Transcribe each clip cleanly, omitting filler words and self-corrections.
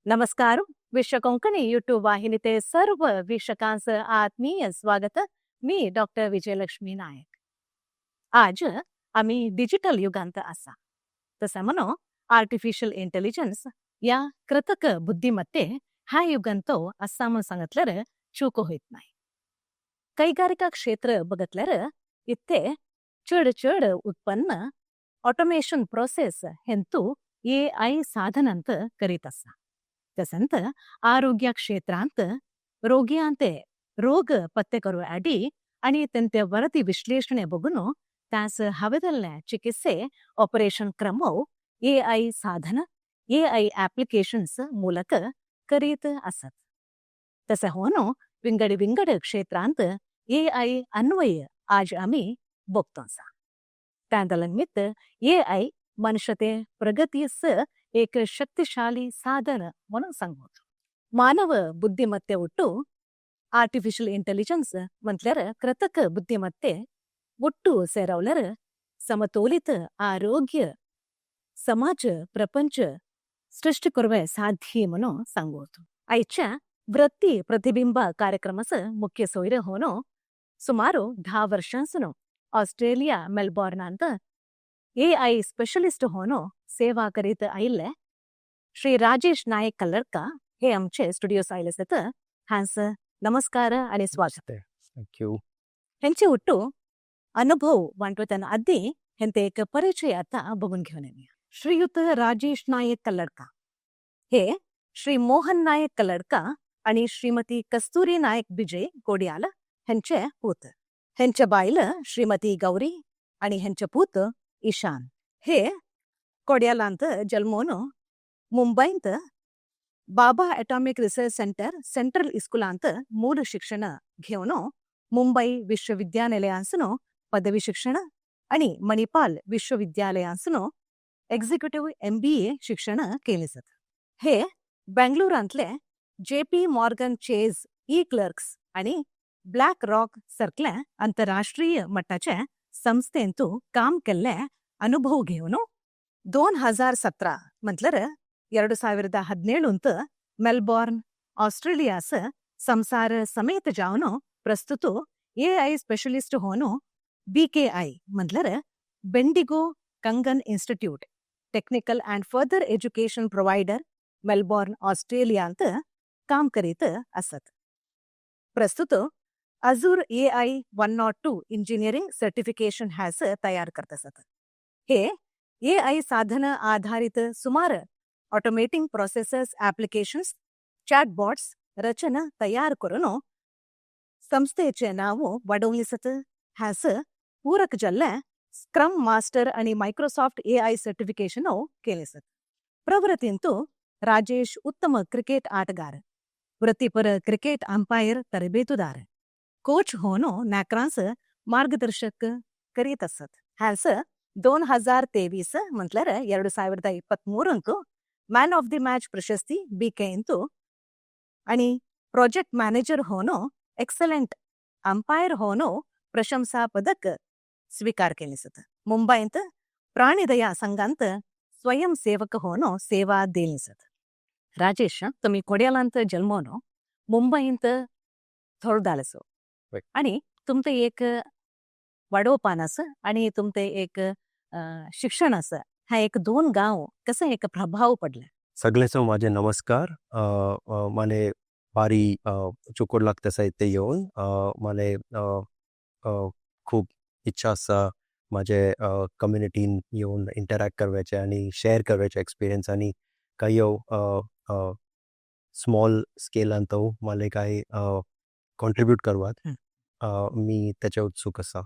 नमस्कार. विश्व कोंकणी यूट्यूब वाहिनीते सर्व वीक्षकांचं आत्मीय स्वागत. मी डॉक्टर विजयलक्ष्मी नायक. आज आम्ही डिजिटल युगांत आसा. तशें म्हणून आर्टिफिशियल इंटेलिजन्स या कृतक बुद्धिमत्ते ह्या युगांत आसा म्हूण सांगतल्यार चूक होयत नाही. ಕೈಗಾರಿಕಾ ಕ್ಷೇತ್ರ ಬಗತ್ल्यार इत्ते चड चड उत्पन्न ऑटोमेशन प्रोसेस हेंतू एआय साधनांत करीत आसा. तसंत आरोग्य क्षेत्रांत रोग्यांते रोग पत्ते करू आडी आणि तेंते वरदी विश्लेषणे बघून त्यास हवेदल्ले चिकित्से ऑपरेशन क्रमव एआय साधन, एआय ऍप्लिकेशन्स ಮೂಲಕ करीत असत. तसे होऊन विंगड विंगड क्षेत्रांत एआय अन्वय आज आम्ही बघतो आसा. त्या निमित्त एआय मनुष्यते प्रगतीस एक शक्तिशाली साधन म्हणून सांगू. मानव बुद्धिमत्ते ಒಟ್ಟು ಆರ್ಟಿಫಿಷಿಯಲ್ ಇಂಟೆಲಿಜೆನ್ಸ್ म्हटल्यार कृतक बुद्धिमत्ते ಒಟ್ಟು ಸೇರವಲर ಸಮತೋಲಿತ आरोग्य समाज प्रपंच सृष्टी करूं साध्य म्हणून सांगू. आयच्या वृत्ती प्रतिबिंब कार्यक्रमाचं मुख्य सोयरे होनो सुमाರು 10 वर्षांसून ऑस्ट्रेलिया मेलबॉर्नांत एआय स्पेशलिस्ट होनो सेवा करीत आयिल्ले श्री राजेश नायक कल्लडका हे आमचे स्टुडिओस आयले आसात. हांस नमस्कार आणि स्वागत. Thank you. हेंचे ಒಟ್ಟು अनुभव वांटवताना आधी हेंचे एक परिचय आता बघून घेऊन येऊया. श्रीयुत राजेश नायक कल्लडका हे श्री मोहन नायक कल्लडका आणि श्रीमती कस्तुरी नायक विजय कोडियाल हेंचे पूत. हेंचे बायल श्रीमती गौरी आणि हेंचे पूत ईशान. हे कोडियालांत जल्मोन मुंबईंत बाबा अटॉमिक रिसर्च सेंटर सेंट्रल इस्कुलांत मूळ शिक्षण घेवन मुंबई विश्वविद्यानिलयांसून पदवी शिक्षण आणि मणिपाल विश्वविद्यालयांसून एक्झिक्युटिव्ह एमबीए शिक्षण केले जात. हे बेंगलुरांतले जेपी मॉर्गन चेज ई क्लर्क्स आणि ब्लॅक रॉक सारकल्या आंतरराष्ट्रीय मट्टाचे संस्थेंतू काम केल्ले अनुभव घेवन 2017 म्हटल्यार 2017 मेलबॉर्न ऑस्ट्रेलियास संसार समेत जावन प्रस्तुत एआय स्पेशलिस्ट होनो बीकेआय म्हटल्यार Bendigo Kangan institute, technical and further education provider, Melbourne ऑस्ट्रेलियांत काम करीत असत. प्रस्तुत Azure AI 102 engineering certification has तयार करत असत. हे एआय साधन आधारित सुमार ऑटोमेटिंग प्रोसेसेस, ऍप्लिकेशन्स, चॅटबॉट्स रचना तयार करून संस्थेचे नाव वाडोवलीसत. ह्यास पूरक जाल्ले स्क्रम मास्टर आणि मायक्रोसॉफ्ट एआय सर्टिफिकेशन केलेसत. प्रवृत्तींतू राजेश उत्तम क्रिकेट आಟಗಾರ, ವೃತ್ತಿಪರ ಕ್ರಿಕೆಟ್ ಅಂಪೈರ್, ತರಬೇತುದಾರ, कोच होनो नॅक्रांस मार्गदर्शक करीत असत. ह्यास 2023 म्हटल्यार 2023 मॅन ऑफ the match प्रशस्ती बीके आणि प्रोजेक्ट मॅनेजर होनो एक्सलंट अंपायर होनो प्रशंसा पदक स्वीकार केले जात. मुंबईत प्राणीदया संघांत स्वयंसेवक होनो सेवा दिली जात. राजेश, तुम्ही कोड्यालांत जन्मोनो मुंबईत थोडदालसो आणि तुमचं एक वाडोवपान आसा आणि तुमचं एक शिक्षण आसा, ह्या एक दोन गांव कसं एक प्रभाव पडला? सगळ्यांचो माझे नमस्कार. अ, अ, माले भारी चुकोर लागता इथे येवन. माले अ, अ, खूप इच्छा आसा माझे कम्युनिटीन येवन इंटरॅक्ट करपाचें आनी शेअर करपाचें एक्सपिरियन्स आनी कांय स्मॉल स्केलान तो माले कांय कॉन्ट्रिब्यूट करपाक मी त्याच्या उत्सुक आसा.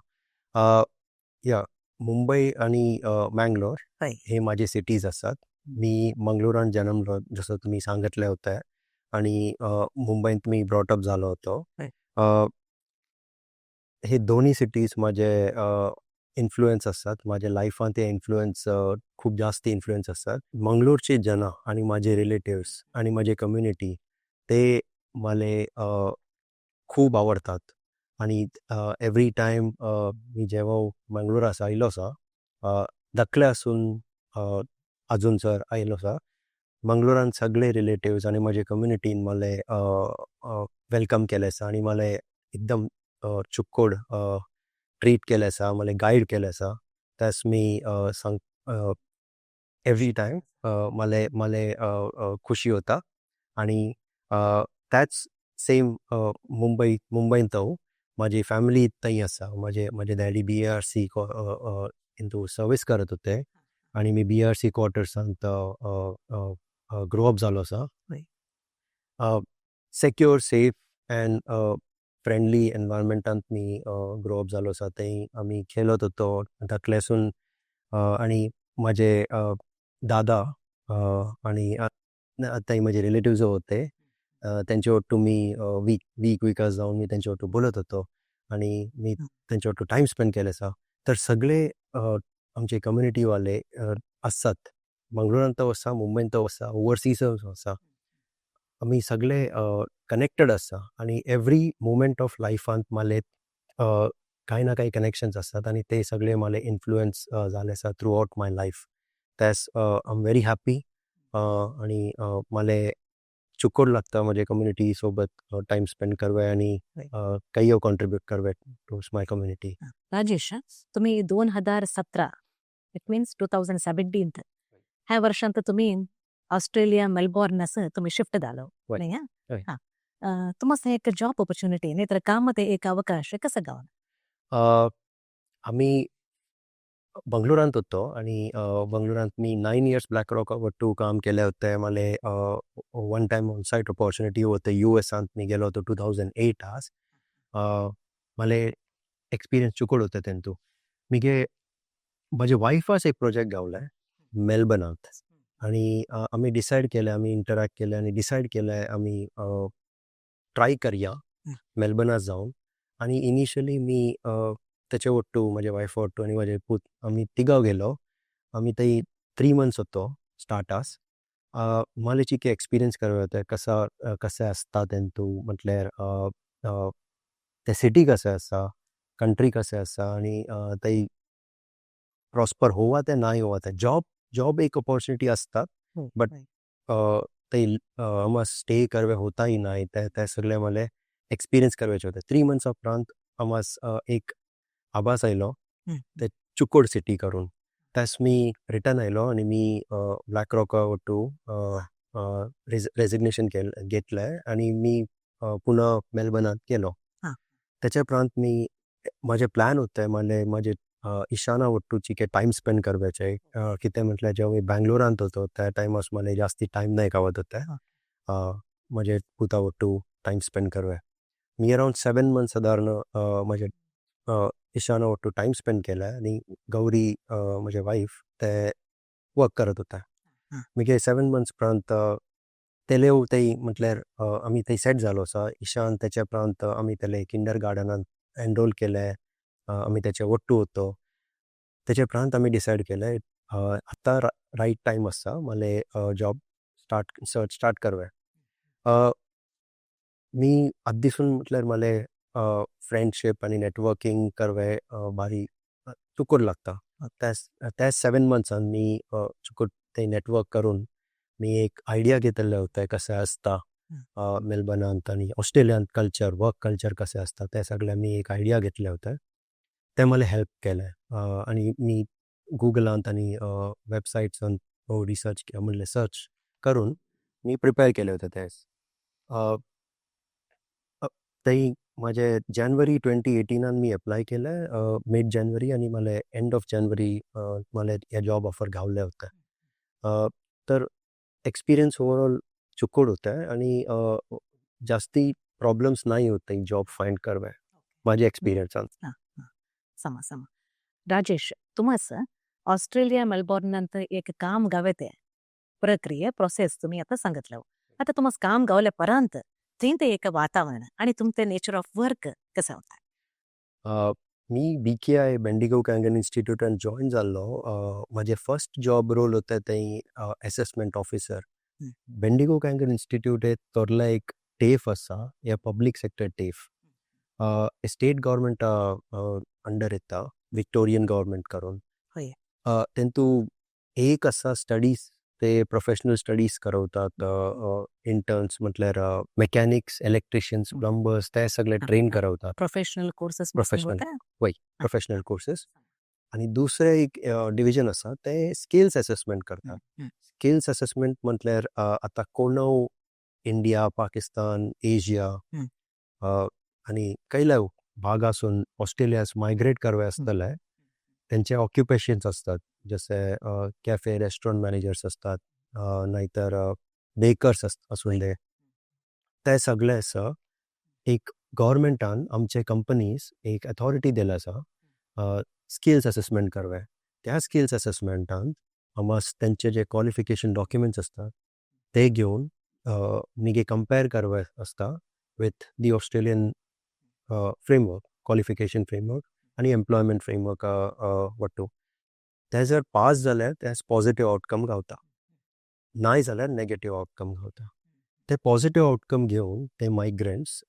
या मुंबई आणि मँगलोर हे माझे सिटीज आसात. मी मंगलोरान जन्मलो, जसं तुम्ही सांगितलं होतं, आणि मुंबईत मी ब्रॉटअप झालो होतो. हे दोन्ही सिटीज माझे इन्फ्लुएन्स असतात माझ्या लायफान. ते इन्फ्लुएन्स खूप जास्त इन्फ्लुएन्स असतात. मंगलोरचे जना आणि माझे रिलेटिव्स आणि माझे कम्युनिटी ते मला खूप आवडतात आणि एवरी टायम मी जेव्हा मंगलोर आसा आयलो आसा, धाकले आसून अजून सर आयलो आसा. मंगलोरान सगळे रिलेटिव्स आनी म्हजे कम्युनिटीन मले welcome केलें आसा आनी मले एकदम चुक्कोड ट्रीट केलें आसा, मले गायड केलें आसा. त्यास मी सांग एवरी टायम मले मले खुशी होता. आनी त्याच सेम मुंबई मुंबईंत माझी फॅमिली थंय आसा. माझे माझे डॅडी BARC इंतू सर्वीस करत होते आणि मी BARC क्वॉर्टर्सांत ग्रो अप जालो आसा. सेक्युअर, सेफ अँड फ्रेंडली एनवायरमेंटांत मी ग्रो अप जालो आसा. थंय आमी खेळत होतो धाकलेसून आणि माझे दादा आणि थंय माझे रिलेटिव्स होते. त्यांचे ಒಟ್ಟು मी वीक वीक विकास जाऊन मी त्यांच्या ಒಟ್ಟು बोलत होतो आणि मी त्यांच्या ಒಟ್ಟು टायम स्पेंड केले आसा. तर सगळे आमचे कम्युनिटीवाले आसात, मंगळुरांत आसा, मुंबयंत आसा, ओवरसीज आसा, आमी सगळे कनेक्टेड आसा आणि एवरी मोमेंट ऑफ लायफांत मले कांय ना कांय कनेक्शन्स आसात आनी ते सगळे मले इन्फ्लुयन्स जाले आसा थ्रू आवट my life. त्यास I am very happy आणि मले चुकोड लागता म्हजे कम्युनिटी सोबत टायम स्पेंड करवे आणि काही कॉन्ट्रीब्यूट करवे टू my community. Rajesh, तुम्ही 2017, it means 2017 ह्या वर्षांत तुम्ही ऑस्ट्रेलिया मेलबॉर्न असं तुम्ही शिफ्ट झालो नाही? हा. हय. हा, तुम्हाला एक जॉब ऑपॉर्च्युनिटी नाही तर कामात एक अवकाश कसं गावला? आम्ही बंगलोरांत होतो आणि बंगलोरांत मी 9 इयर्स ब्लॅक रॉक वट्टू काम केले होते. मले one time on site opportunity होते युएसांत. मी गेलो होतो 2008. मले एक्सपिरियन्स चुकोड होते तेंतू. मिगे म्हजे वायफास एक प्रोजेक्ट गावलाय मेलबर्नांत आणि आमी डिसायड केलें, आमी इंटरॅक्ट केलें आनी डिसायड केलें आमी ट्राय करया मेलबर्नात जावन. आनी इनिशियली मी तेचे वट्टू, म्हजे वायफा वट्टू आनी म्हजे पूत, आमी तिगाव गेलो. आमी थंय 3 मंथ्स होतो स्टार्टास. मले चिके एक्सपिरियन्स करवे होते, कसा कशें आसता तेंतू, म्हटल्यार ते सिटी कशें आसा, कंट्री कशें आसा आनी थंय प्रॉस्पर होवा ते नाय होवा, ते जॉब जॉब एक ऑपॉर्च्युनिटी आसता, बट थंय आमा स्टे करवे होता ही नाय, ते ते सगळे मले एक्सपिरियन्स करवेचे होते. 3 मंथ्स उपरांत आमास एक आभास आयलो ते चुकोड सिटी करून. त्यास मी रिटर्न आयलो आनी मी ब्लॅक रॉका वट्टू रेजिग्नेशन केलें, घेतलें आनी मी पुन्हा मेलबर्नात गेलो. त्याच्या उपरांत मी म्हजे प्लॅन होते, मले म्हजे इशाना वट्टूची के टायम स्पेंड करवाचे. कितें म्हटल्यार जेव्हा मी बँगलोरांत होतो त्या टायमार मले जास्ती टायम नाही गावत होते म्हजे पुता वट्टू टायम स्पेंड करवे. मी अरावंड 7 मंथ्स सादारण म्हजे इशाना वट्टू टायम स्पेंड केलाय आनी गौरी म्हजे वायफ ते वर्क करत होता. मागीर 7 मंथ्स उपरांत तेले थंय म्हटल्यार आमी थंय सेट जालो आसा. इशान तेच्या उपरांत आमी तेले किंडर गार्डनान एनरोल केलें. आमी तेचे वट्टू होतो. तेच्या उपरांत आमी डिसायड केलें आतां रायट टायम आसा मले जॉब स्टार्ट सर्च स्टार्ट करवे. मी आद्दीसून म्हटल्यार मले फ्रेंडशीप आनी नेटवर्किंग करवे भारी चुकोड लागता. त्यास त्या 7 मंथ्सान मी चुकोड ते नेटवर्क करून मी एक आयडिया घेतलेले होते कशें आसता मेलबर्नांत आनी ऑस्ट्रेलियांत कल्चर, वर्क कल्चर कशें आसता, ते सगळें मी एक आयडिया घेतले होते. ते मला हेल्प केलें आनी मी गुगलांत आनी वेबसायट्सान रिसर्च म्हणल्यार सर्च करून मी प्रिपेर केले होते. ते थंय म्हजे जानेवारी 2018 मी एप्लाय केलें, मिड जानेवारी, आनी मला एंड ऑफ जानेवारी मला हे जॉब ऑफर गावले होते. तर एक्सपिरियन्स ओवरऑल चुकोड होते आणि जास्ती प्रॉब्लेम्स नाही होते जॉब फाइंड करवे माझ्या एक्सपिरियन्सान. समा समा. राजेश, तुम्हास ऑस्ट्रेलिया मेलबॉर्नांत एक काम गावते प्रक्रिया, प्रोसेस तुम्ही आता सांगितलं. आता तुम्हाला काम गावल्या परांत थंय ते एक वातावरण आणि तुमचे नेचर ऑफ वर्क कसं होता? मी BKI, Bendigo Kangan इन्स्टिट्यूटान जॉईन जाल्लो. म्हजें फर्स्ट जॉब रोल होता थंय एसेसमेंट ऑफिसर. बेंडिगो कँगन इन्स्टिट्यूट हे थोरला एक टेफ आसा, हे पब्लीक सेक्टर टेफ, स्टेट गव्हर्मेंटा अंडर येता, विक्टोरियन गव्हर्मेंट करून. तेंतू एक आसा स्टडीज, ते प्रोफेशनल स्टडीज करवतात. इंटर्न्स म्हटल्यार मेकॅनिक्स, इलेक्ट्रिशियन्स, प्लंबर्स, ते सगळे ट्रेन करवतात. Professional courses. Professional, वय, प्रोफेशनल कोर्सेस. आणि दुसरें एक डिविजन आसा, ते स्किल्स असेसमेंट करतात. स्किल्स असेसमेंट म्हटल्यार आतां कोणो इंडिया, पाकिस्तान, एशिया आनी खंयल्या भागासून ऑस्ट्रेलियास मायग्रेट करवे आसतले, तेंचे ऑक्युपेशन्स असतात, जसे कॅफे, रेस्टॉरंट मॅनेजर्स असतात, नाहीतर बेकर्स आसूं दे. ते सगळे आसा, एक गव्हर्मेंटान आमचे कंपनीज एक अथॉरिटी दिला आसा स्किल्स असेसमेंट करवे. त्या स्किल्स असेसमेंटान आमस तेंचे जे क्वॉलिफिकेशन डॉक्युमेंट्स असतात ते घेवन निगे कंपेर करवे आसता with the Australian framework, qualification framework आनी एम्प्लॉयमेंट फ्रेमवर्क वट्टू. ते जर पास जाल्यार ते पॉझिटिव्ह आउटकम गावता, नाय जाल्यार नेगेटिव्ह आउटकम गावता. ते पॉझिटिव्ह आउटकम घेवन ते मायग्रंट्स,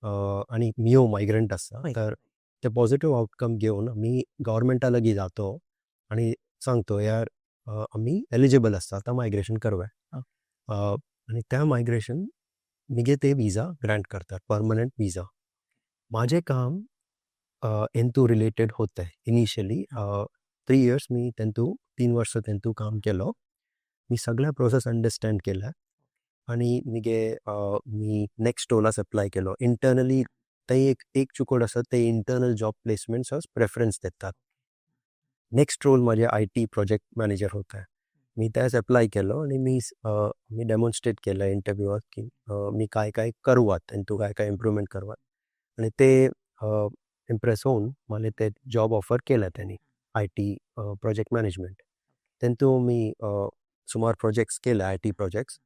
आनी मियो मायग्रंट आसा, तर ते पॉझिटिव्ह आउटकम घेवन आमी गव्हर्मेंटा लागीं जातो आनी सांगतो, यार, आमी एलिजिबल आसता आतां मायग्रेशन करवे. आनी त्या मायग्रेशन मिगे ते विजा ग्रांट करतात, परमनंट विजा. माझे काम हेंतू रिलेटेड होते. इनिशियली 3 इयर्स मी तेंतू, 3 वर्ष तेंतू काम केलो. मी सगळ्या प्रोसेस अंडरस्टँड केला आणि मिगे मी नेक्स्ट रोलास अप्लाय केलो इंटरनली. ते एक एक चुकोड आसा, ते इंटरनल जॉब प्लेसमेंट्स प्रेफरन्स देतात. नेक्स्ट रोल माझे IT project manager होता. मी त्यास अप्लाय केलो आणि मी मी डेमॉन्स्ट्रेट केलं इंटरव्यूआत की मी काय काय करवात आणि तू काय काय इम्प्रुवमेंट करवात आणि ते इम्प्रेस होऊन मला ते जॉब ऑफर केलं त्यांनी, IT project management. तेंतू मी सुमार प्रोजेक्ट्स केले, IT projects.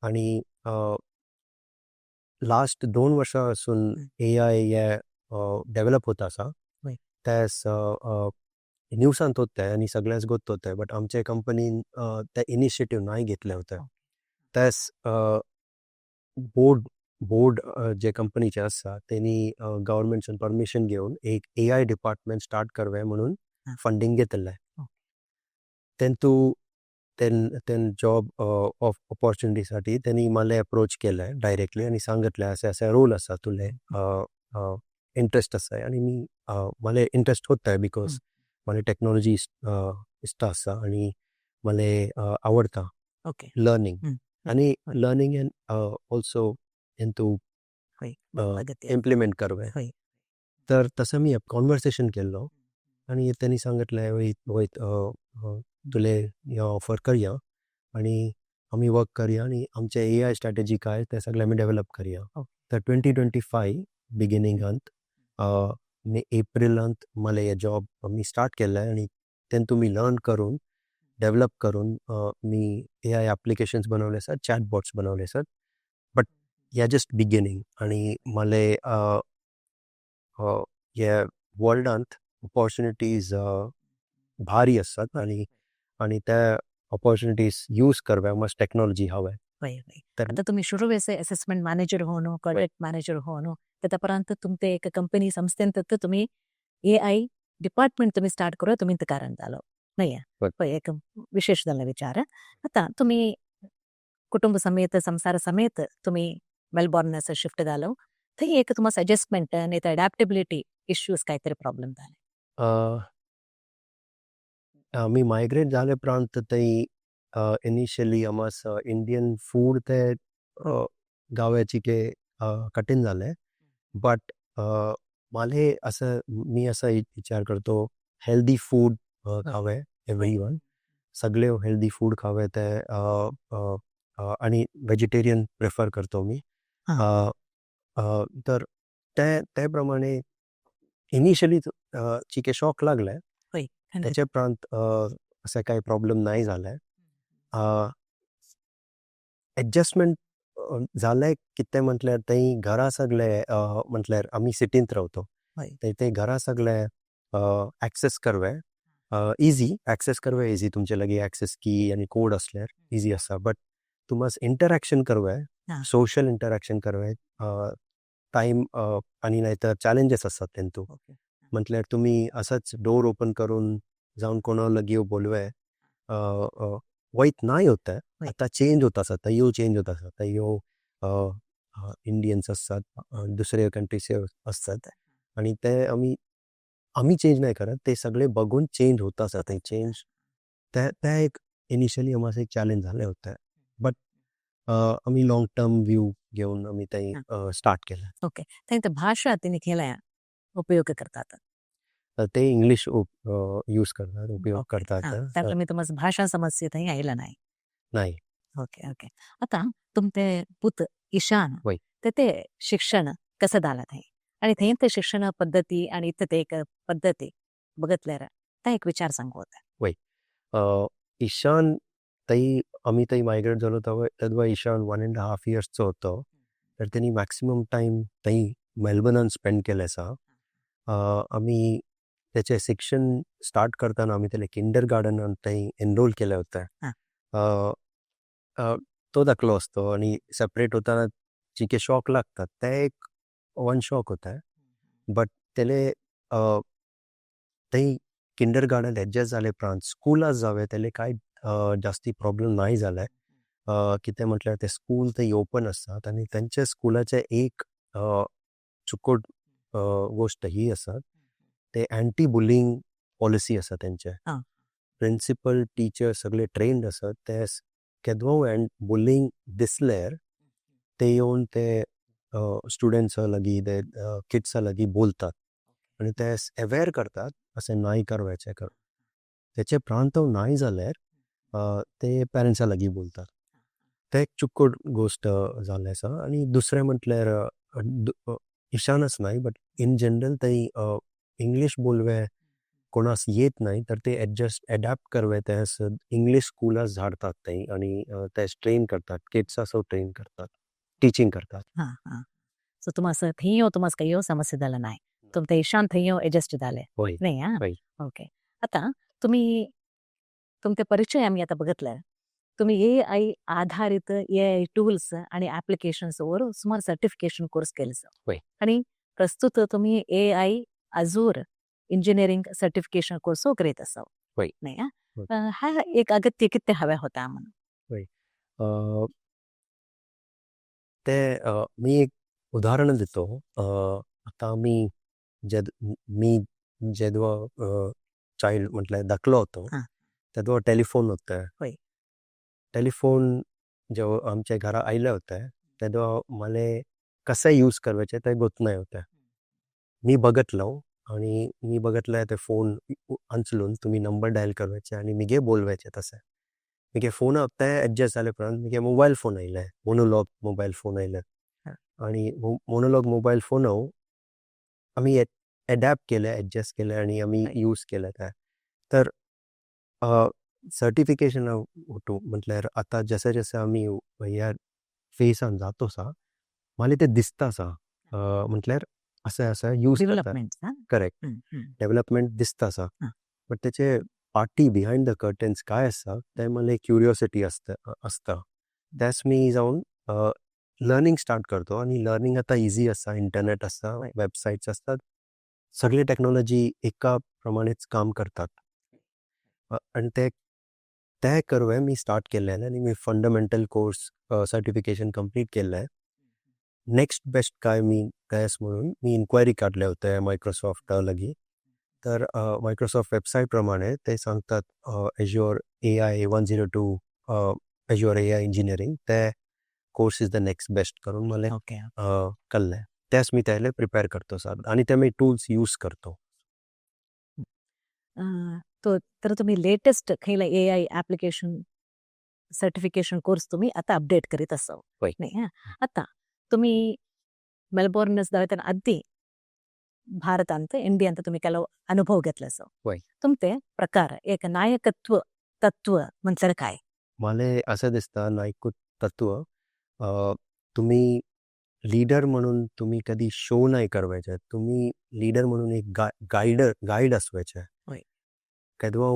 आणि लास्ट 2 वर्षां पासून एआय हे डेव्हलप होत आसा. त्यास न्यूसांत होते आणि सगळ्याच गोत होते, बट आमच्या कंपनीन ते इनिशिएटिव्ह नाही घेतले होते. त्यास बोर्ड बोर्ड जे कंपनीचे आसा तेनी गव्हर्मेंटसून परमिशन घेवन एक एआय डिपार्टमेंट स्टार्ट करवे म्हणून फंडींग घेतिल्लें. तेंतू तेन तेन जॉब ऑफ ऑपॉर्च्युनिटीसाठी त्यांनी मला अप्रोच केलं डायरेक्टली आणि सांगितलं, असे असे रोल आसा, तुले इंटरेस्ट आसा? आणि मी मला इंटरेस्ट होता, because मला टेक्नॉलॉजी इश्ट आसा आणि मला आवडता लर्निंग आणि लर्निंग अँड ऑल्सो हेंतू अगत्य. इम्प्लिमेंट करवे. तर तसं मी कॉन्व्हर्सेशन केल्लो आणि त्यांनी सांगितलं, वय वय, तुले हे ऑफर करया आणि आमी वर्क करया आणि आमचे एआय स्ट्रॅटेजी काय ते सगळे आमी डेव्हलप करया. तर 2025 बिगिनिंगांत मे एप्रिलांत मला हे जॉब मी स्टार्ट केले आणि तेंतू मी लर्न करून, डेव्हलप करून मी एआय ॲप्लिकेशन्स बनवले आसात, चॅटबॉट्स बनवले आसात. बट या जस्ट बिगिनींग आणि मले हे वर्ल्डांत ऑपॉर्च्युनिटीज भारी आसात आणि आणि त्या ऑपॉर्च्युनिटीज यूज करव्या मस्त टेक्नॉलॉजी हवे. वय वय तर आता तुम्ही शुरुवेसे असेसमेंट मॅनेजर होनो, प्रोजेक्ट मॅनेजर होनो, ततपरांत तुमते एक कंपनी संस्थेंत तुम्ही एआय डिपार्टमेंट तुम्ही स्टार्ट करू तुम्ही कारण जालो नाही? वय. एक विशेष जाल्लो विचार. आता तुम्ही कुटुंब समेत, संसार समेत तुम्ही मेलबॉर्न शिफ्ट जालो. थंय एक तुम्हाला एडजस्टमेंट आणि अडॅप्टेबिलिटी इश्यूज काहीतरी प्रॉब्लेम झाले? मी मायग्रेट जाले उपरांत थंय इनिशियली आमस इंडियन फूड ते गाव्याची के कठीण जालें. बट माले असं मी असा विचार करतो, हेल्दी फूड खावे एवरीवन, सगळे हेल्दी फूड खावे ते आणि व्हेजिटेरियन प्रेफर करतो मी. तर ते ते प्रमाणे इनिशियली चिके शॉक लागले. त्याच्या उपरांत असे काही प्रॉब्लेम नाही झाले. एडजस्टमेंट जालें कितें म्हटल्यार थंय घरा सगळे, म्हटल्यार आमी सिटींत रावतो, थंय ते घरा सगळे एक्सेस करवे इजी, एक्सेस करवे इजी. तुमचे लागीं एक्सेस की आनी कोड असल्यार इजी आसा, बट तुमस इंटरॅक्शन करवे, सोशल इंटरॅक्शन करवे टायम आनी नाहीतर चॅलेंजीस आसात तेंतू. म्हटल्यार तुमी असंच डोर ओपन करून जावन कोणा लागीं बोलवे, वयत नाय होता। वय। आता चेंज होता आसा, थंय चेंज होता आसा, थंय इंडियन्स आसतात, दुसरे कंट्रीचे आसतात आनी ते आमी आमी चेंज नाही करत, ते सगळे बघून चेंज होत आसा ते चेंज। ते ते एक इनिशियली आमकां एक चॅलेंज जालें होतें, बट आमी लॉंग टर्म व्यू घेवन आमी थंय स्टार्ट केलें। ओके, थंय ते भाशा तिने केल्या उपयोग करतात? ते इंग्लीश यूज करतात, उपयोग करतात। ताका मी तुमकां भाशा समस्या थंय आयला नाही? नाही। ओके ओके, आता तुमचे पूत ईशान, वय। ते ते शिक्षण कसं झालं थंय आणि थंय ते शिक्षण पद्धती आणि इथं ते एक पद्धती बघितल्यार त्या एक विचार सांगू होता। वय, ईशान थंय आमी थंय मायग्रेट जालो तेदवा ईशान 1.5 इयर्सचो होतो, तर तेणी मॅक्सिमम टायम थंय मेलबर्नान स्पेंड केले आसा। आमी त्याचे शिक्षण स्टार्ट करताना आमी त्याला किंडर गार्डनान थंय एनरोल केले होते। तो धाकलो असतो आणि सेपरेट होताना जिके शॉक लागतात ते एक वन शॉक होता, बट त्याले थंय किंडर गार्डन एडजस्ट जाले उपरांत स्कुलाक जावे त्याले काय जास्ती प्रॉब्लम नाही जाले। कितें म्हटल्यार ते स्कूल थंय ओपन आसतात आनी तेंच्या स्कुलाचे एक चुकोट गोश्ट ही आसा, ते एंटी बुलिंग पॉलिसी आसा तेंचे। प्रिंसिपल टीचर सगळे ट्रेन्ड आसात, ते केदो एंड बुलिंग दिसल्यार ते येवन ते स्टुडंट्सा लागीं, ते किड्सा लागीं बोलतात आनी ते अवेर करतात अशें नाय करपाचें कर। तेचे प्रांत नाय जाल्यार ते पेरंट्सा लागीं बोलतात। ते एक चुकोट गोश्ट जाल्लें आसा। आनी दुसरें म्हटल्यार ईशानच नाय बट इन जनरल थंय इंग्लीश बोलवे कोणाक येत नाय तर ते एडजस्ट एडॅप्ट करवे ते इंग्लीश स्कुलाक धाडतात थंय आनी ते ट्रेन करतात, किड्सा सो ट्रेन करतात, टिचींग करतात। हां हां, सो तुमास थंय तुमास कांय समस्या जाला नाय, तुमकां ईशान थंय एडजस्ट जाले? वय। न्ही आं? वय। ओके, आतां तुमी तुमचे परिचय आमी आतां बघितले, तुमी ए I आधारित ए I tools आनी एप्लिकेशन्स वर सुमार सर्टिफिकेशन कोर्स केले। वय। आनी प्रस्तुत तुमी ए I Azure engineering certification course करीत आसा। वय। न्ही आं? वय। हा एक अगत्य कितें हवें होता म्हणून? वय, ते मी एक उदाहरण दितो। आतां आमी जेद मी जेदवा चाइल्ड म्हटल्यार धाकलो होतो तेदवा टेलिफोन होते। टेलिफोन जेव्हा आमच्या घरा आयले होते तेदवा मला कसे यूज करवायचे ते गोत नाही होते। मी बघितलो आणि मी बघितलं ते फोन अंचलून तुम्ही नंबर डायल करवायचे आणि मिगे बोलवायचे तसे। मिगे फोन ते एडजस्ट जाले उपरांत मिगे मोबायल फोन आयले, मोनोलॉग मोबायल फोन आयले आणि मोनोलॉग मोबायल फोन आमी एडॅप्ट केले, एडजस्ट केले आणि आमी यूज केले ते। तर सर्टिफिकेशन म्हटल्यार आतां जशें जशें आमी ह्या फेसान जातो सा मला ते दिसता सा, म्हटल्यार अशें अशें यूज करता। डेव्हलपमेंट, हां? करेक्ट, डेव्हलपमेंट दिसता सा, बट त्याचे पार्टी बिहाइंड the curtains काय आसा ते मला क्युरियोसिटी आसता। त्यास मी जावन लर्निंग स्टार्ट करतो आनी लर्निंग आतां इजी आसा, इंटरनेट आसा, वेबसायट्स आसतात, सगळे टेक्नॉलॉजी एका प्रमाणेच काम करतात। आनी ते करवे मी स्टार्ट केल्लें आनी मी फंडामेंटल कोर्स सर्टिफिकेशन कंप्लीट केल्लें। नेक्स्ट बेस्ट काय मी त्यास म्हणून मी इन्क्वायरी काडले होते मायक्रोसॉफ्टा लागीं, तर मायक्रोसॉफ्ट वेबसायट प्रमाणे ते सांगतात Azure A I 102, Azure A I engineering ते course is the next best करून मला कळ्ळें। त्यास मी त्याले प्रिपेर करतो सर आनी ते मी टूल्स यूज करतो। तर तुम्ही लेटेस्ट खयला ए I application certification course तुम्ही आता अपडेट करीत आसात? वय। न्ही आं? आतां तुम्ही मेलबोर्नस दावतना आदी भारतांत इंडियांत तुम्ही ಕೆಲವು अनुभव घेतले आसा। वय। तुमचे प्रकार एक नायकत्व तत्व म्हटल्यार काय? मला असं दिसता नायकत्व तत्व, तुम्ही लीडर म्हणून तुम्ही कधी शो नाही करवायचे, तुम्ही लीडर म्हणून एक गायड असवायचे। केदवा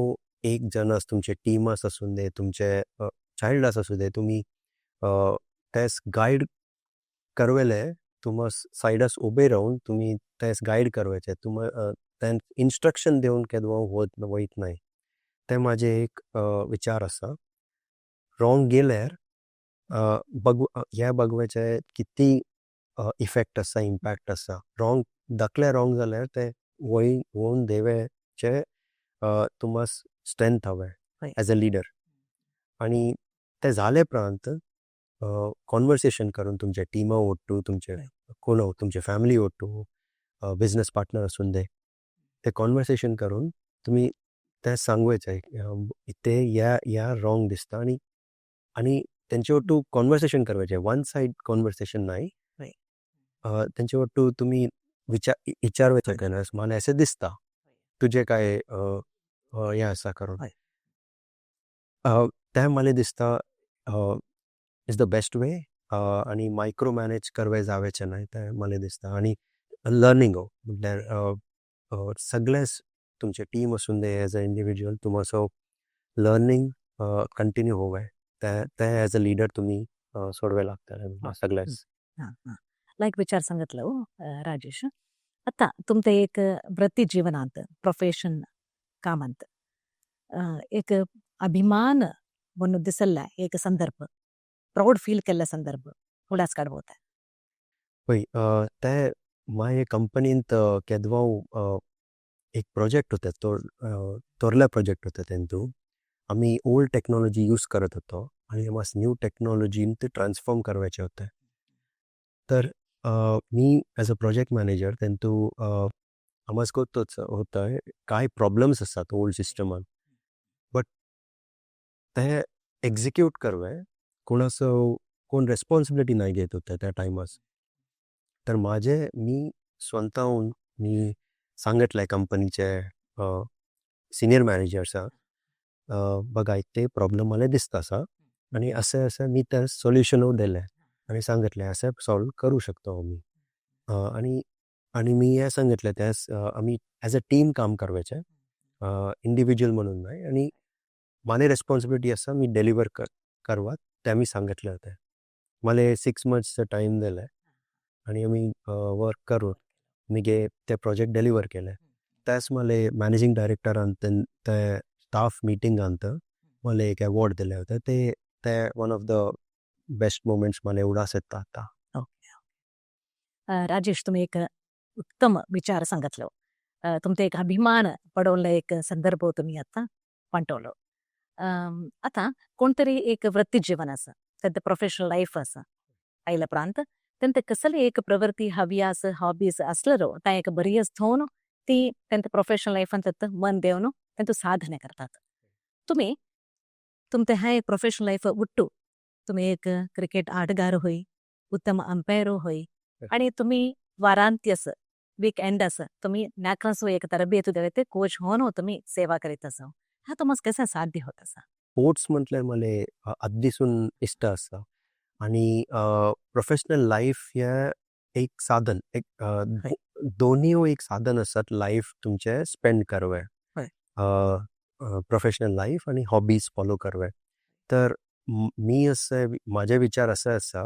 एक जण आस तुमचे टीमास आसून दे, तुमचे चाइल्डास आसूं दे, तुम्ही त्यास गायड करवेले, तुमा सायडास उबे राहून तुम्ही त्यास गायड करवायचे, तुमा त्यां इन्स्ट्रक्शन देऊन केदवा होत वयत नाही। ते माझे एक विचार आसा। रॉंग गेल्यार बग ह्या बगवेचे कितली इफेक्ट आसा, इम्पॅक्ट आसा. रॉंग दाखले रॉंग जाल्यार ते वय वोन देवेचे तुमस स्ट्रेंथ हवे एज अ लिडर. आनी ते जाले उपरांत कॉन्वर्सेशन करून तुमचे टिमा ओट्टू, तुमचे कोण, तुमचे फॅमिली ओट्टू, बिजनस पार्टनर आसून दे, ते कॉन्वर्सेशन करून तुमी ते सांगुचे ते ह्या ह्या रॉंग दिसता. आनी आनी तेंचे ओट्टू कॉन्वर्सेशन करवाचे, वन सायड कॉन्वर्सेशन नाही. तेंचे ओट्टू तुमी विचार विचारवेचे केन्ना मला अशें दिसता, तुजें काय हें आसा करून. तें मला दिसता is the best way. आनी मायक्रो मॅनेज करवे जावेचें न्हय तें मला दिसता. आनी लर्नींग हो म्हटल्यार सगळेच तुमचे टीम आसून they, as a individual तुमचो लर्नींग कंटिन्यू होवे, ते ते एज अ लिडर तुमी सोडवे लागतले सगळेच. हां हां, लायक विचार सांगितलं हो राजेश. आता तुमचं एक वृत्ती जीवनांत, प्रोफेशन कामांत एक अभिमान म्हणून दिसल्ला एक संदर्भ, प्राऊड फील केल्ला संदर्भ उडास काडबोता? पळय, ते मागे कंपनींत केदवाव एक प्रोजेक्ट होता, तो तोरला प्रोजेक्ट होता. तेंतू आमी ओल्ड टेक्नॉलॉजी यूज करत होतो आणि मास न्यू टेक्नॉलॉजीन ते ट्रान्सफॉर्म करवायचे होते. तर मी एज अ प्रोजेक्ट मॅनेजर तेंतू आमकां कोत्तोच होता काय प्रॉब्लम्स आसात ओल्ड सिस्टमान, बट ते एक्झिक्यूट करवे कोणाचो कोण रेस्पॉन्सिबिलिटी नाही घेत होते त्या टायमास. तर माझे मी स्वतःहून मी सांगितलंय कंपनीचे सिनियर मॅनेजर्साक, बघा ते प्रॉब्लम मला दिसता आसा आनी अशें अशें मी ते सोल्युशनूय दिलें आनी सांगितलें अशें सॉल्व करू शकतो आमी. आनी आनी मी हें सांगितलें त्यास आमी एज अ टीम काम करवाचें, इंडिव्हिज्युअल म्हणून नाही. आनी माले रेस्पॉन्सिबिलिटी आसा, मी डिलिव्हर करवात ते आमी सांगितलें होतें. मला 6 मंथ्सचो टायम दिलें आनी आमी वर्क करून मागीर ते प्रोजेक्ट डिलिव्हर केले. त्याच मला मॅनेजिंग डायरेक्टरान ते स्टाफ मिटिंगांत मला एक अवॉर्ड दिले होते. ते ते one of the best moments मला उडास येता आता. ओके राजेश, तुम्ही एक उत्तम विचार सांगितलो. तुमचे एक अभिमान पडवलं एक संदर्भ तुम्ही आता पांटवलो. आता कोणतरी एक वृत्ती जीवन आसा, तांचे प्रोफेशनल लायफ आसा, आयल्या उपरांत तेंचे कसली एक प्रवृत्ती हवी आस, हॉबीज आसलेलो ता एक बरी थोवन ती तेंचे प्रोफेशनल लायफान मन देवन तेंचो साधने करतात. तुम्ही तुमचे हे प्रोफेशनल लायफ उट्टू तुम्ही एक क्रिकेट आटगार होई, उत्तम अंपायर होई आणि तुम्ही वारांत्यस, वीक एंड असं तुम्ही नाकांसो एक तरबेत देते, कोच होऊन तुम्ही सेवा करीत असा. हा तुम्हाला कसं साध्य होत असा? स्पोर्ट्स म्हटल्यार मला आदीसून इश्ट आसा आणि प्रोफेशनल लायफ हे एक साधन, एक दोन्ही एक साधन आसात लायफ तुमचे स्पेंड करवे, प्रोफेशनल लायफ आणि हॉबीज फॉलो करवे. तर मी असे माझे विचार असे आसा,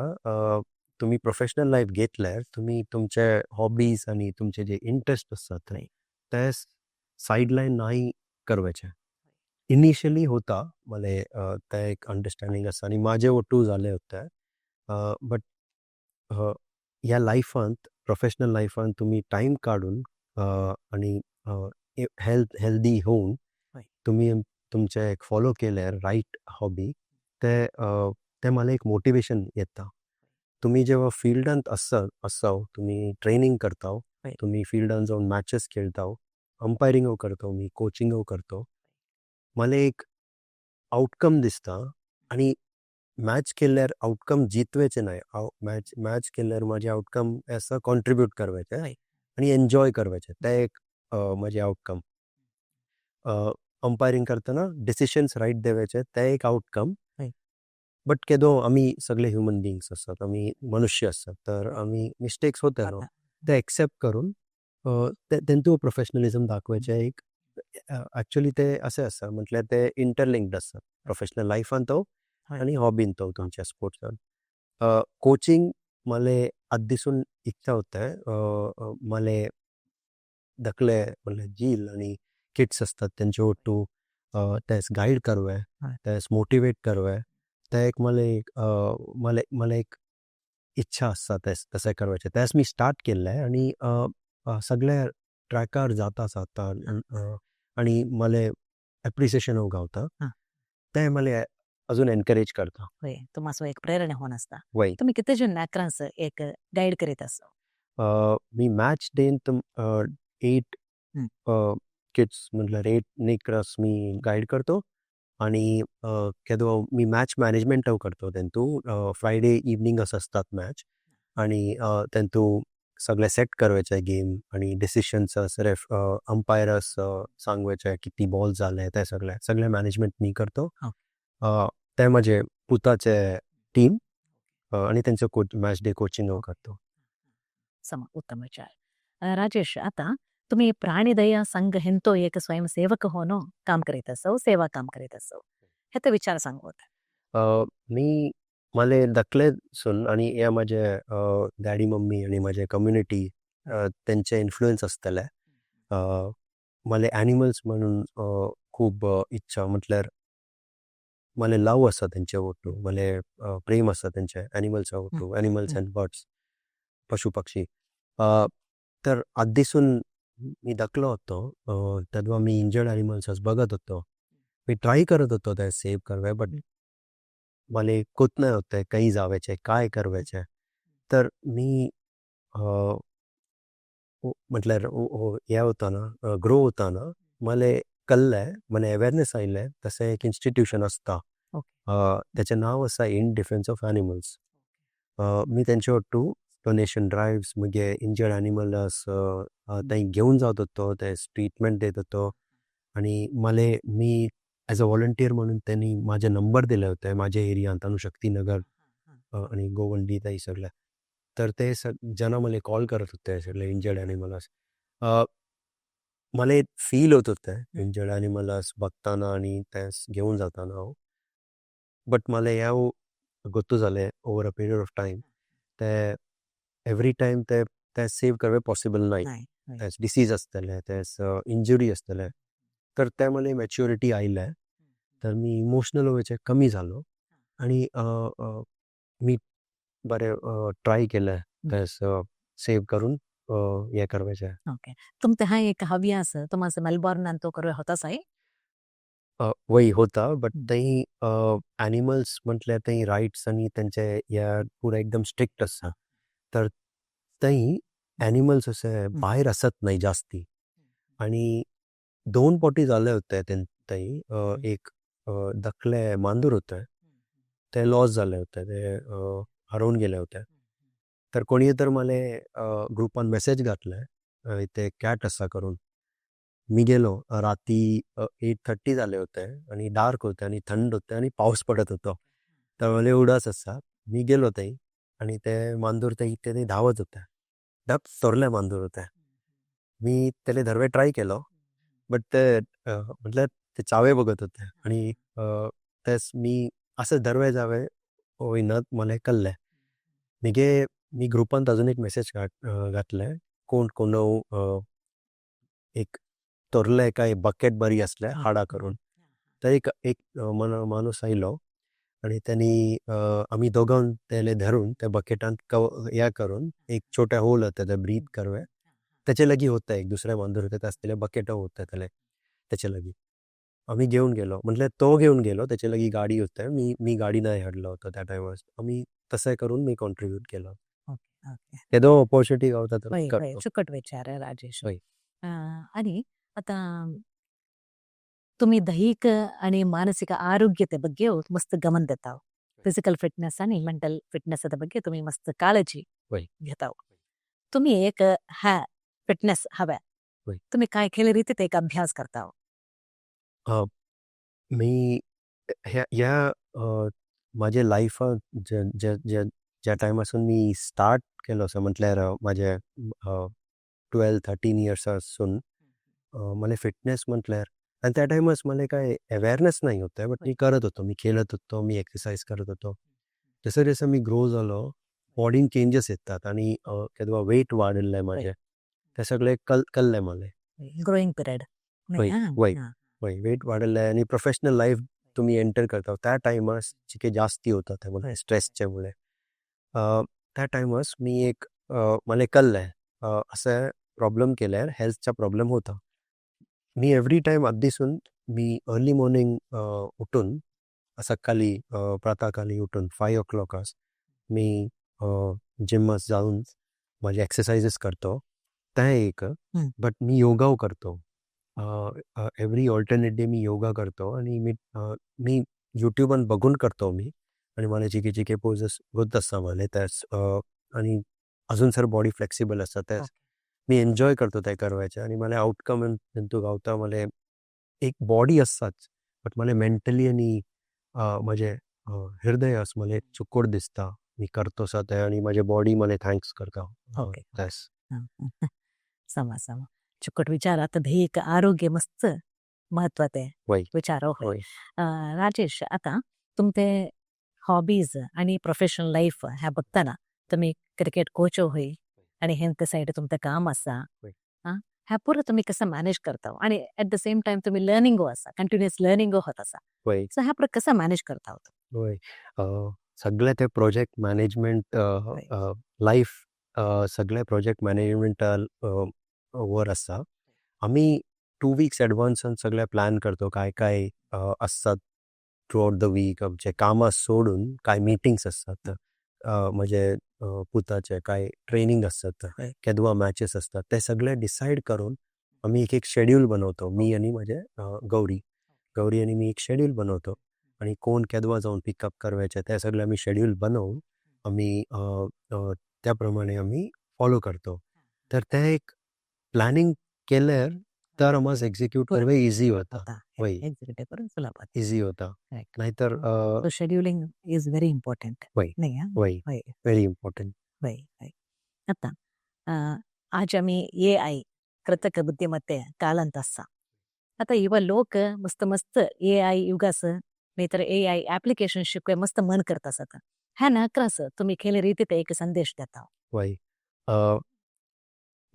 तुम्ही प्रोफेशनल लायफ घेतल्यार तुम्ही तुमचे हॉबीज आणि तुमचे जे इंट्रस्ट आसात ते सायडलायन नाही करवाचे. इनिशियली होता मला ते एक अंडरस्टँडींग आसा आनी माझे ओटू जाले होते, बट ह्या लायफांत, प्रोफेशनल लायफांत तुमी टायम काडून आनी हेल्थ हेल्दी होवन तुमी तुमचे एक फॉलो केल्यार रायट हॉबी, ते ते मला एक मोटिवेशन येता. तुमी जेव्हा फिल्डांत आसा आसाव, तुमी ट्रेनींग करता, तुमी फिल्डान जावन मॅचेस खेळता, अंपायरिंग करतो, मी कोचिंग करतो, मला एक आउटकम दिसता. आनी मॅच केल्यार आउटकम जितवेचे न्हय, मॅच मॅच केल्यार म्हाजे आउटकम आसा कॉन्ट्रिब्यूट करवाचे आनी एन्जॉय करवाचे, ते एक म्हाजे आउटकम. अंपायरींग करतना डिसिशन्स रायट देवाचे, ते एक आउटकम. बट केदो आमी सगळे ह्युमन बिंग्स आसात, आमी मनुष्य आसात, तर आमी मिस्टेक्स होता न्हू, ते एक्सेप्ट करून तेंतू प्रोफेशनलिजम दाखवायचें एक. एक्चुअली ते अशें आसा म्हटल्यार ते इंटरलिंक्ड आसा, प्रोफेशनल लायफान तो आनी हॉबीन तो तुमच्या स्पोर्ट्सान. कोचिंग मले आदीसून इच्छा होते. मले धाकले म्हणल्यार झील आनी किड्स आसतात, तेंचे ओट्टू तेस गायड करवे, तेस मोटिवेट करवे. ते एक मला एक मला मला एक इच्छा आसता तें तशें करपाचें. तेंच मी स्टार्ट केल्लें आनी सगळे ट्रॅकार जाता आतां आनी मला एप्रिसिएशन गावता. तें मला अजून एनकरेज करता. वय, तुमाचो एक प्रेरणा होवन आसता. वय. तुमी कितले जण नेकरांस एक गायड करीत आसा? मी मॅच डेन 8 किड्स, म्हटल्यार 8 नेकरास मी गायड करतो आणि केदो मी मॅच मॅनेजमेंट करतो तेंतू. फ्रायडे इवनींग असं असतात मॅच आणि तेंतू सगळे सेट करवायचे गेम आणि डिसिशन्स, रेफ, अंपायर्स सांगवायचे किती बॉल झाले, ते सगळे सगळे मॅनेजमेंट मी करतो. ते माझे पुताचे टीम आणि त्यांचं कोच, मॅच डे कोचिंग करतो. सम उत्तम विचार. राजेश, आता तुम्ही प्राणीदया संघ हेंतो एक स्वयंसेवक होनो काम करीत असो, सेवा काम करीत असो, हे तर विचार सांगू. मी मला धाकलेसून आणि हे माझे डॅडी मम्मी आणि माझे कम्युनिटी त्यांचे इन्फ्लुएन्स आसतले. मला एनिमल्स म्हणून खूब इच्छा, म्हटल्यार मला लव आसा तेंचे वटू, मला प्रेम आसा तेंचे एनिमल्सा वटू, एनिमल्स अँड बर्ड्स, पशु पक्षी. तर आदीसून मी धाकलो होतो तेन्ना मी इंजर्ड एनिमल्स बघत होतो. मी ट्राय करत होतो ते सेव करवे, बट मला कोत नाही होते काही जावायचे, काय करवायचे. तर मी म्हटल्यार हे होताना, ग्रो होताना मला कळ्ळें, मला अवेरनेस आयलें तशें एक इन्स्टिट्यूशन आसता. त्याचें नांव आसा इन डिफेन्स ऑफ एनिमल्स. मी तेंचे वटू डोनेशन ड्रायव्स, मागीर इंजर्ड एनिमल्स थंय घेवन जात होतो, ते ट्रिटमेंट दित होतो आणि मला मी एज अ व्हॉलंटियर म्हणून त्यांनी माझे नंबर दिले होते माझ्या एरियांत, अनुशक्तीनगर आणि गोवंडी थंय सगळे. तर ते जना मला कॉल करत होते सगळे इंजर्ड एनिमल्स. मला फील होत होते इंजर्ड एनिमल्स बघताना आणि ते घेऊन जाताना हांव. बट मला ह्या गोत्तू जालें over a period of time ते एवरी टायम ते ते सेव करप पॉसिबल नाही. नाही. डिसीज आसतले, ते इंजुरी आसतले. तर ते मला मॅच्युरिटी आयले तर मी इमोशनल वयचे कमी जालो आणि मी बरें ट्राय केलें ते सेव करून हें करपाचें. ओके, तुमचे हा एक हवी आसा तुमाचो मेलबॉर्नान तो करूं होता साय? वय होता, बट थंय एनिमल्स म्हटल्यार थंय रायट्स आनी तेंचे हे पुरा एकदम स्ट्रिक्ट आसा. तर थंय एनिमल्स अशे भायर आसत नाही जास्ती आणि दोन पावटी जाले होते थंय. एक धाकले मांजर होते, ते लॉस जाले होते, ते हरोवन गेले होते. तर कोणी तर मला ग्रुपान मेसेज घातले ते कॅट आसा करून. मी गेलो राती 8:30 जाले होते आणि डार्क होते आणि थंड होते आणि पावस पडत होतो. तर मला उडास आसा, मी गेलो थंय आणि ते मांजर ते ते धांवत होते, धाप थोरले मांजर होते. मी त्याला धरवे ट्राय केलो, बट ते म्हटल्यार ते चावे बघत होते आणि तेच मी असं धरवे जावे वयनात मला कळ्ळें. मागीर मी ग्रुपांत अजून एक मेसेज घातले, कोण कोण एक थोरले काय बकेट बरी आसले हाडा करून. तर एक एक माणूस आयलो आणि त्यांनी आमी दोगां तेले धरून त्या बकेटान हे करून एक छोटे होल होते ते ब्रीथ करवे त्याचे लगी होता. एक दुसरे मांजर होते आसतले बकेट होते त्याले, त्याचे लगी आम्ही घेऊन गेलो. म्हटलं तो घेऊन गेलो, त्याचे लगी गाडी होते, मी मी गाडी नाही हाडलो होतो त्या टायमार. आमी तशें करून मी कॉन्ट्रिब्यूट केलो. तेदो ऑपॉर्च्युनिटी गावता तर करतो. सुकट विचार आहे राजेश. वय. आणि आता तुम्ही दैहिक आणि मानसिक आरोग्यತೆ ಬಗ್ಗೆ मस्त गमन देताव. फिजिकल फिटनेस आणि मेंटल फिटनेस ಬಗ್ಗೆ तुम्ही मस्त काळजी घेताव. तुम्ही एक हा फिटनेस हव्या, तुम्ही काय केले रीती ते एक अभ्यास करताव? मी ह्या माझ्या लायफाक ज्या टायमासून मी स्टार्ट केलो असो, म्हटल्यार माझे 12-13 इयर्सासून मला फिटनेस म्हटल्यार, आणि त्या टायमार मला काय अवेअरनेस नाही होते, बट मी करत होतो, मी खेळत होतो, मी एक्सरसाइज करत होतो. जसं जसं मी ग्रो जालो बॉडीन चेंजेस येतात आणि केदवा वेट वाडिल्लें म्हाजें, ते सगळें कळ्ळें मला. Growing period. वय, वय, वय, वेट वाडिल्लें आनी प्रोफेशनल लायफ तुम्ही एंटर करता त्या टायमार चिके जास्ती होता ते स्ट्रेसच्या मुळे. त्या टायमार मी एक मला कळलं असं प्रॉब्लेम केल्यार हेल्थचा प्रॉब्लेम होता. मी एव्हरी टायम आधीसून मी अर्ली मॉर्निंग उठून सकाळी प्रातःकाली उठून 5 o'clock मी जिमास जाऊन माझे एक्सरसाइजीस करतो ते एक. बट मी योगा करतो एव्हरी ऑल्टरनेट डे. मी योगा करतो आणि मी मी यूट्यूबान बघून करतो मी आणि मला चिके चिके पोजेस होत आसता मला त्याच आणि अजून सर बॉडी फ्लेक्सिबल आसता त्याच मी एन्जॉय करतो ते करवायचे आणि मला आउटकम तेंतू गावता. मला एक बॉडी आसताच बट मला मेंटली आणि म्हजे हृदय आस मला सुकोड दिसता मी करतो सा ते आणि माझे बॉडी मला thanks करता. त्यास समा समा चुकट विचार. आता दैहिक आरोग्य मस्त महत्वाचं आहे विचार होय. राजेश, आता तुमचे हॉबीज आणि प्रोफेशनल लाईफ ह्या बघताना तुम्ही क्रिकेट कोच होय आणि हेंत साईड तुमचं काम आसा. हा ह्या पुरं तुम्ही कसं मॅनेज करता आणि ॲट the same time तुम्ही लर्निंग आसा, कंटिन्युअस लर्निंग होत आसा. सो ह्या पुरं कसं मॅनेज करता? होय, सगळे ते प्रोजेक्ट मॅनेजमेंट लायफ सगळे प्रोजेक्ट मॅनेजमेंट वर आसा. आमी 2 वीक्स एडवान्सान सगळे प्लॅन करतो काय काय आसतात थ्रू आउट the week. आमचे कामां सोडून काय मिटिंग्स आसतात म्हणजे पुताचे काय ट्रेनिंग आसतात, केदवा मॅचेस आसतात, ते सगळे डिसायड करून आमी एक एक शेड्यूल बनवतो. मी आणि म्हजे गौरी गौरी आणि मी एक शेड्यूल बनवतो आणि कोण केदवा जावन पिकअप करवायचे ते सगळे आमी शेड्यूल बनवून आमी त्या प्रमाणे आमी फॉलो करतो. तर ते एक प्लॅनिंग केल्यार तर आमकां एक्झिक्यूट करवे इजी वता. वय. एक्झिक्युटिव्ह करून सुलभ जाता. इजी वता. नाहीतर So scheduling is very important. नाही हा? वय. Very important. वय वय. आता आज आमी एआय, कृतक बुद्धिमत्ते कालांत आसा. आता युवा लोक मस्त मस्त एआय युगास नाहीतर एआय ऍप्लिकेशन शिकवे मस्त मन करत आसात. ह्या नाकरास तुम्ही खेले रीती ते एक संदेश देता? वय,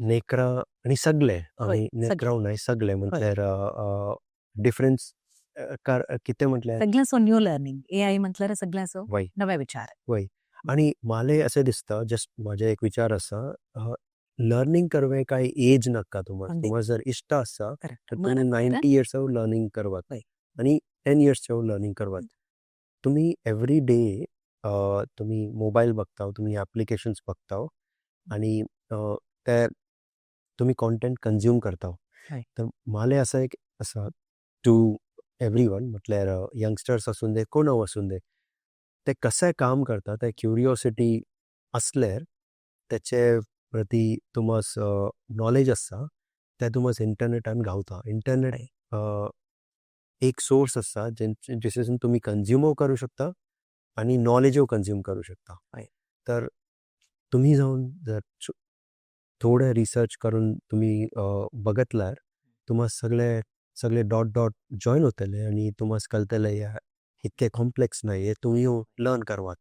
नेकरा आनी सगळे आमी नेकराव न्हय, सगळे म्हटल्यार डिफरन्स कितें म्हटल्यार सगळ्यांचो न्यू लर्निंग, एआय म्हटल्यार सगळ्यांचो नवे विचार. वय, आणि माले अशें दिसता, जस्ट म्हाजे एक विचार आसा, लर्निंग करवे काय एज नाका. तुमकां तुमकां जर इश्ट आसा तर तुमी 90 इयर्स लर्निंग करवात आनी 10 इयर्स लर्निंग करवात. तुमी एवरी डे तुमी मोबायल बघता, तुमी एप्लिकेशन्स बघता आणि ते तुमी कॉन्टेंट कंज्यूम करता. तर माले असं एक आसा टू एवरी वन, म्हटल्यार यंगस्टर्स आसूं दे, कोण आसूं दे, ते कशें काम करता ते क्युरियोसिटी आसल्यार, तेचे प्रती तुमस नॉलेज आसा ते तुमस इंटरनेटान गावता. इंटरनेट एक सोर्स आसा जेसून तुमी कंज्यूमूय करूं शकता आनी नॉलेजूय कंज्यूम करूं शकता. तर तुमी जावन जर थोडे रिसर्च करून तुमी बघतल्यार तुमकां सगळे सगळे डॉट डॉट जॉयन जातले आनी तुमकां कळटलें हे इतकें कॉम्प्लेक्स न्हय, हे तुमी लर्न करवात.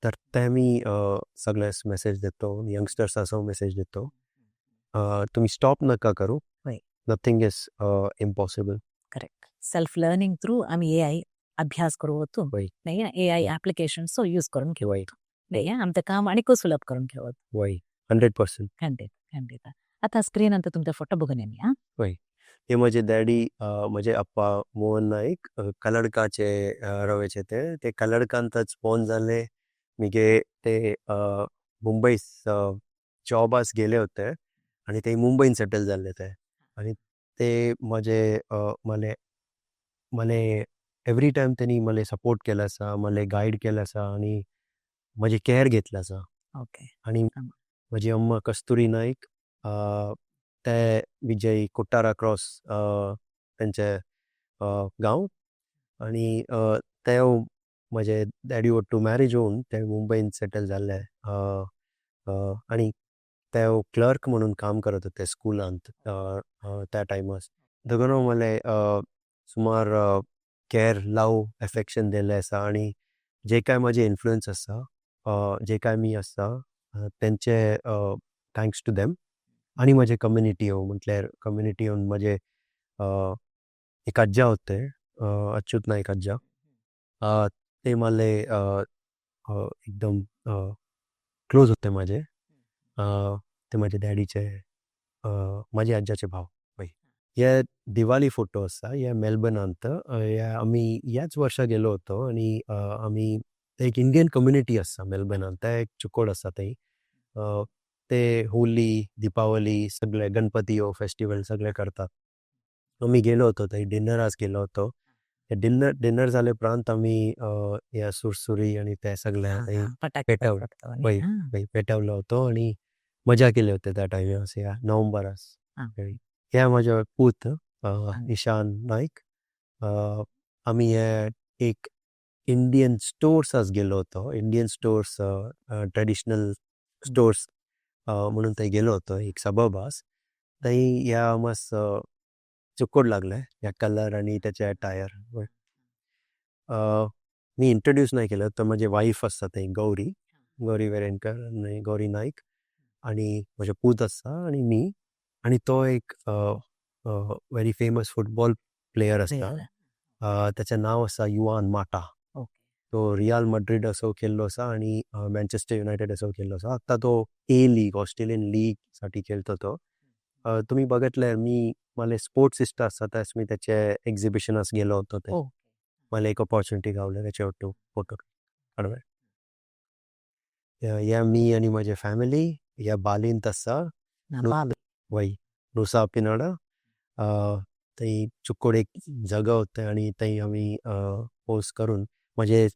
तर ते मी सगळ्यांक मेसेज दितो, यंगस्टर्सांक मेसेज दितो, तुमी स्टॉप नाका करूं. Nothing is impossible. Correct. Self learning through आम्ही एआय अभ्यास करू होतो नाही, एआय ऍप्लिकेशन यूज करून घेऊ नाही, आमचं काम आणि सुलभ करून घेऊ. वय, 100%. खंडित खंडित. आता स्क्रीन अंत तुमचा फोटो बघून मी हा. वय, हे म्हजे डॅडी, म्हजे अप्पा मोहन नाईक, कलडकाचे रवेचे. ते ते कलडकांतच बॉर्न जाले. मिगे ते मुंबई जॉबास गेले होते आणि ते मुंबईन सेटल जाल्ले ते आणि ते म्हजे मले मले एवरी टायम तेणी मले सपोर्ट केला आसा, मले गायड केला आसा आणि म्हजी कॅर घेतला आसा. आणि म्हजी अम्मा कस्तुरी नाईक, ते विजय कोट्टारा क्रॉस तेंचे गांव आणि ते म्हजे डॅडी वट्टू मॅरेज होवन ते मुंबयन सेटल जाल्ले आणि ते क्लर्क म्हणून काम करत होते स्कुलांत त्या टायमार. दोगांय मले सुमार कॅर, लव, एफेक्शन दिल्लें आसा आणि जे काय म्हजे इन्फ्लुयन्स आसा, जे काय मी आसा, तेंचे thanks to them. आणि म्हजे कम्युनिटी, म्हटल्यार कम्युनिटी म्हजे एक आज्जा होते. अच्युत नाईक आज्जा. ते माले एकदम क्लोज होते माझे. ते माझे डॅडीचे, माझे आज्जाचे भाव. हे दिवाळी फोटो आसा, हे मेलबर्नांत. हे आमी ह्याच वर्सा गेलो होतो आनी आमी एक इंडियन कम्युनिटी आसा मेलबर्नांत, ते एक चुकोड आसा थंय. ते होली, दीपावली सगळे गणपती हो फेस्टिवल सगळे करतात. आमी गेलो होतो थंय डिनराक गेलो होतो. डिनर जाले उपरांत आमी ह्या सुरसुरी आनी ते सगळे फटाके वय वय पेटवलो होतो आनी मजा केली होती त्या टायमार, ह्या नोव्हेंबरास. हे म्हजो पूत ईशान नाईक. आमी हे एक इंडियन स्टोर्सास गेलो होतो, इंडियन स्टोर्स, ट्रेडिशनल स्टोर्स म्हणून थंय गेलो होतो, एक सबर्बास. थंय ह्या मातसो चुकोड लागले ह्या कलर आनी त्याचे अटायर. मी इंट्रोड्यूस नाही केलं तर माझे वाईफ आसा थंय, गौरी, गौरी वेरेंकर आनी गौरी नाईक, आनी म्हजो पूत आसा आनी मी. आनी तो एक व्हेरी फेमस फुटबॉल प्लेयर आसा, त्याचें नांव आसा युआन माटा. तो रियाल मड्रीड असो खेळलो आसा आनी मँचेस्टर युनायटेड असो खेळलो आसा. आतां तो ए लीग, ऑस्ट्रेलियन लीग साठी खेळतो तो. तुमी बघितल्यार मी मला स्पोर्ट्स इश्ट आसा, त्यास मी त्याचे एक्झिबिशनास गेलो होतो ते. मला एक ऑपॉर्च्युनिटी गावले त्याचे फोटो फोटो काडपाक. ह्या मी आनी म्हजे फॅमिली ह्या बालींत आसा. वय, नुसा पिनाडा. थंय चुकोड एक जागा होते आनी थंय आमी पोस्ट करून म्हजे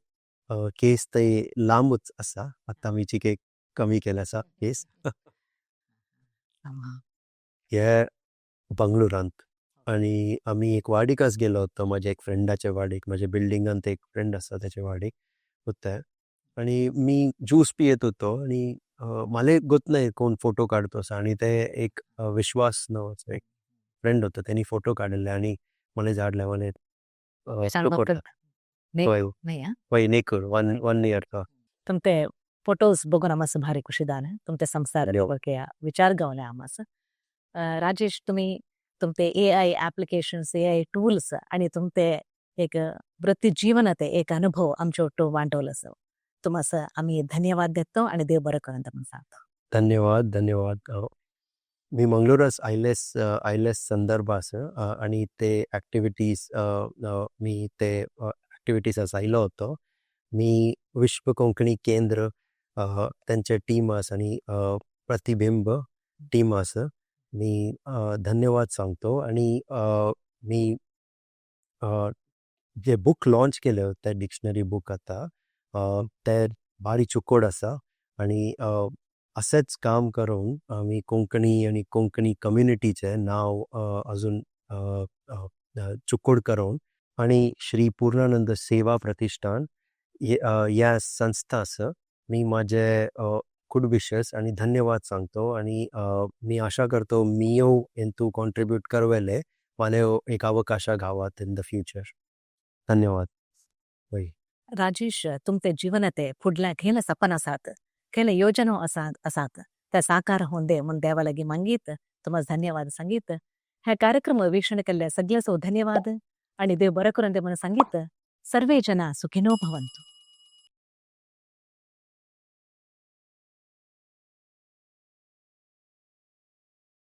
केस थंय लांबूच आसा, आतां आमी चिके कमी केले आसा केस. हे बंगलोरांत आनी आमी एक वाडीकच गेलो होतो, म्हज्या एक फ्रेंडाच्या वाडीक, म्हज्या बिल्डिंगांत एक फ्रेंड आसा त्याच्या वाडीक होते. आनी मी ज्यूस पियेत होतो आनी मला गोत नाही कोण फोटो काढतो असं, आणि ते एक विश्वास नावाचा एक फ्रेंड होतो, त्यांनी फोटो काढले आणि मला झाडले मला वय नेकूर 1 इयर का. तुमचे फोटोज बघून आम्हाला भारी खुशी जालें, तुमच्या संसार विचार गावले आम्हाला. राजेश, तुम्ही तुमचे AI applications, AI tools आणि तुमचे एक वृत्ती जीवनात एक अनुभव आमच्या ಒಟ್ಟು वांटवलं, तुम्हाला आम्ही धन्यवाद देतो आणि देव बरं करून तुम्हाला सांगतो. धन्यवाद, धन्यवाद. मी मंगलोरास आयलेस आयलेस संदर्भास आणि ते ॲक्टिव्हिटीज, मी ते ॲक्टिव्हिटीज आयलो होतो. मी विश्व कोंकणी केंद्र त्यांचे टीम आस आणि प्रतिबिंब टीम आस मी धन्यवाद सांगतो. आणि मी जे बुक लॉन्च केले ते डिक्शनरी बुक आता ते बारी चुकोड आसा आणि असेच काम करून आमी कोंकणी आनी कोंकणी कम्युनिटीचें नांव अजून चुकोड करून आणि श्री पूर्णानंद सेवा प्रतिष्ठान ह्या संस्थास मी माझे गुड विशेस आणि धन्यवाद सांगतो. आणि मी आशा करतो मीयो हेंतू कॉन्ट्रीब्यूट करवेले मला एक अवकाश गावात इन the future. धन्यवाद. वय राजेश, तुमचे जीवनात फुडल्या खेळ सपन आसात, खेळ योजना आसात, त्या साकार होऊन दे म्हणून देवा लागी मागीत तुम्हाला धन्यवाद सांगीत. ह्या कार्यक्रम वीक्षण केल्ल्या सगळ्यांचो धन्यवाद आणि देव बरं करून दे म्हणून सांगीत. सर्वे जना सुखिनो भवन्तु.